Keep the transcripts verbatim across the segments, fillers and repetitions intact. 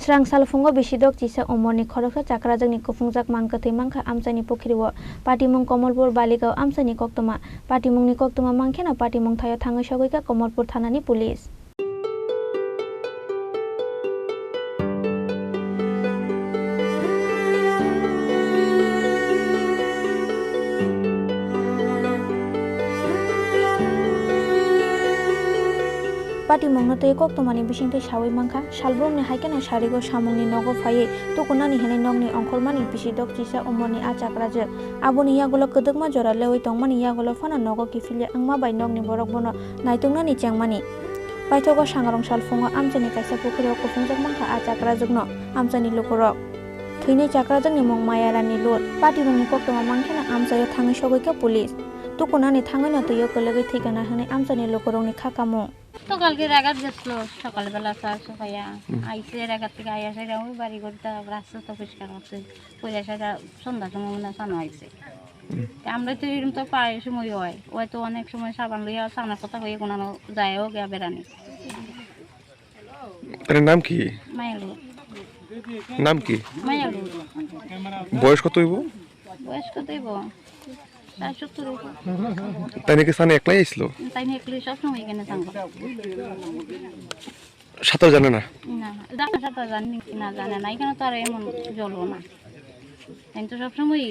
Srang salphungo bisi dok chisa umorni khoroksa chakrajwkni kuphungjak mang kwthwi mankha amchaini pukhrio. Patimung Komolpur Baligao amchaini koktwma. Patimungni koktwma mankheno patimung thaio thangwi sogwikha Komolpur thanani police. Patimungno twi koktwmani bisingtwi sawi mankha, salbrumni haikheno sarigo samungni nogo phaiwi tukunani hinwi nokni ongkhormani bisi dok chisa umorni a chakrajwk. Aboni yagulo kwdwkma jora lewi tongmani yagulo phano nogo kiphilya wngma bai nokni borok bono naituknani chengmani. Paithogo sangrong salphungo amchaini kaisa pukhurio kuphungjak mankha a chakrajwkno amchaini lukurok. Thwinai chakrajwkni mung Mayarani Lut. Patimungni koktwma mankheno amchaio thangwi sogwikha police. Tukunani thangwino twio kwlwgwi thwikha na hwnwi amchaini lukurokni kha kamung. তো কালকে রাগাত গেছিল, সকালবেলা চা চা খাইয়া হুম। আইছে, রাগাত থেকে আইয়া সেটা ওই বাড়ি ঘরটা রাস্তা তো পরিষ্কার করছে, পরে সেটা সন্ধ্যার সময় মনে হয় চানো আইছে। হুম। তা আমরা তো এরকম তো প্রায় সময় হয়, হয়তো অনেক সময় সাবান লইয়া চানোর কথা হয়ে কোনো যায় হোক ইয়া বেড়ানি। তার নাম কি? মায়ালু। নাম কি? মায়ালু। বয়স কত হইব? বয়স কত হইব? প্রায় সত্তর হইব। তাই নাকি সানে একলাই আইছিল? তাই নিয়ে একলাই সবসময় এখানে থাকবো। সাঁতার জানে না? না, না, সাঁতার জানে না, জানে না। এখানে তো আর এমন জলও না। তাই তো সবসময়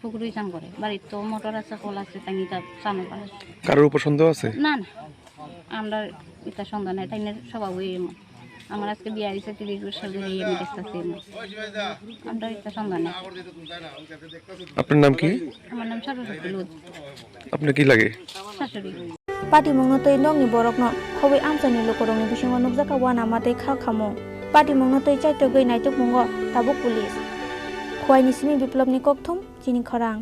পুকুরেই চান করে। বাড়ির তো মোটর আছে, কল আছে, তাই নিয়ে তার চান করে। কারোর উপর সন্দেহ আছে? না, না। আমরা এটা সন্দেহ নাই, তাই না স্বভাবই এমন। আমার আজকে বিয়ে হয়েছে তিরিশ বছর ধরে, এই আমি দেখতেছি এমন। আমরা এটা সন্দেহ নাই। আপনার নাম কি? আমার নাম সরস্বতী লুদ। আপনার কি লাগে? শাশুড়ি। Patimungno twi nokni borokno khobwi amchaini lukurokni bisingo nukjakha uanama tei kha khamung. Patimungno twi chaitogwi naitukmungo tabuk police. Khwaini simi Biplopni kokthum, chini khorang.